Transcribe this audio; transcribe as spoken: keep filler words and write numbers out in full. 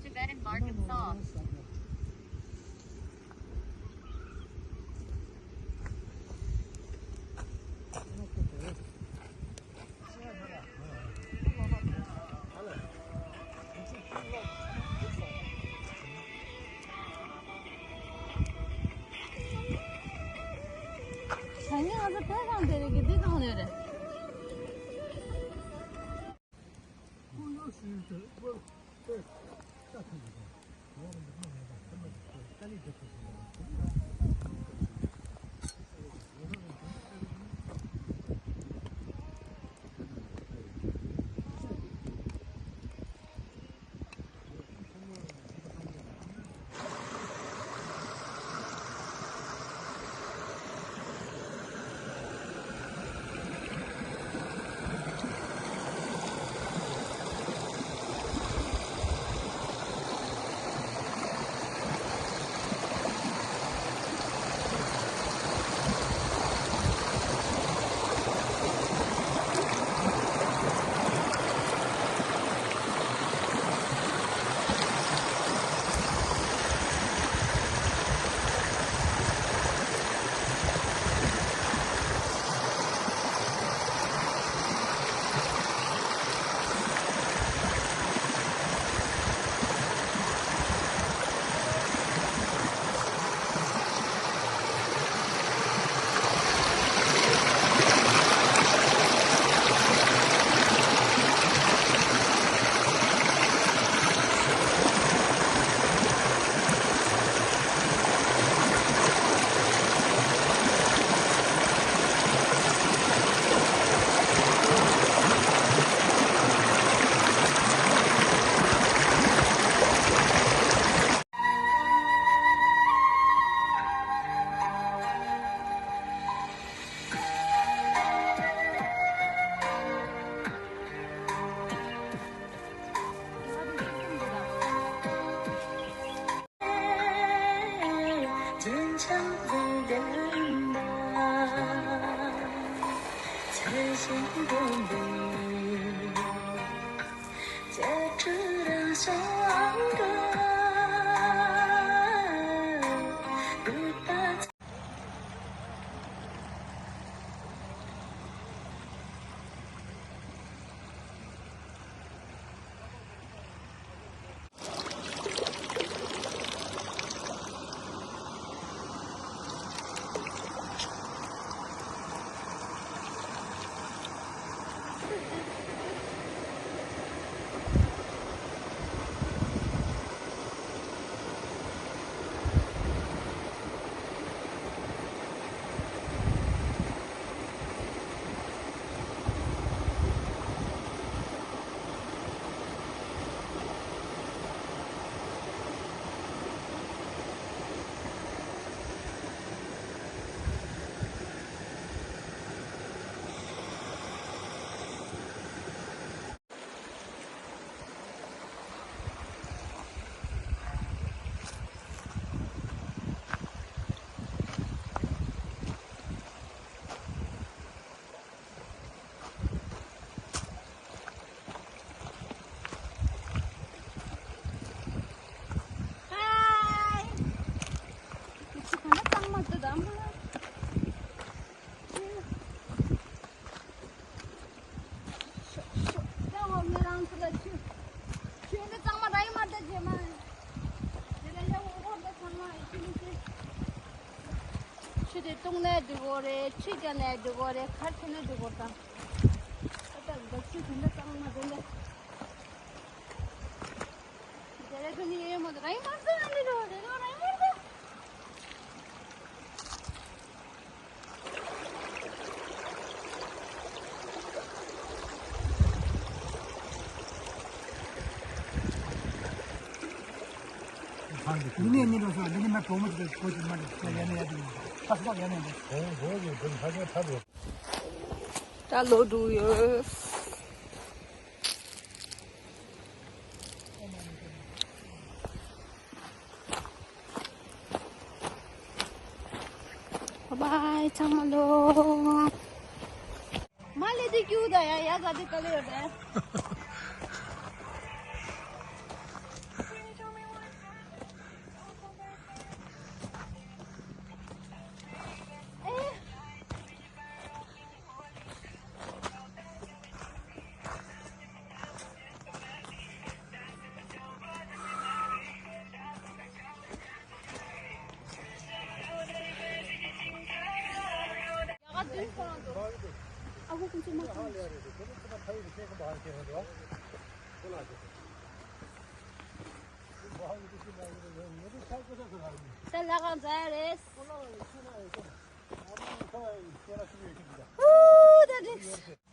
Tibetan market saw. ད་ནི་ང་ཚོ་ཕ་གང་དེ་རེད་གི་འདི་གང་ནས་རེད། ཆུ་དེ་བཏུང་ནས་འགྲིག་གོ་རེད། ཆུ་རྐྱལ་ནས་འགྲིག་གོ་རེད། གར་ཆེ་ནས་འགྲིག་གོ་རེད་ད། ཨ་ད་འདི་ཆུ་དེ་འདྲ་གཙང་མ་དེ་འདྲ། དེ་རེད་དུ་ནི་ཡོད་མ་རེད། རང་མ་ཟ་ནི་རེད། རེད་རང་མ་ཟ། ཡིན་ནའི་ནི་རོ་སོ་འདི་ནི་མ་གྲོགས་མོ་ཅིག་གོ་ཅིག་མ་རེད། ཡ་ཡ་ནི་ཡ་དེ་ཡིན། ཁ་སོག་ཡ་ནི་ཡ་དེ། གོང་གོང་གི་དེ་ཁ་ཤས་ཐབས་རེད། ད་ལོ་དྲུག་ཡོད། ཨའི་ཚང་མ་ལོ། མ་ལེ་དེ་ཀྱུ་ད་ཡ་ཡ་ག་དེ་ག་ལེ་ཡོད་ད། ད་ལ་གང་ཟ་རེད། ཧུ་ད་དྲིས།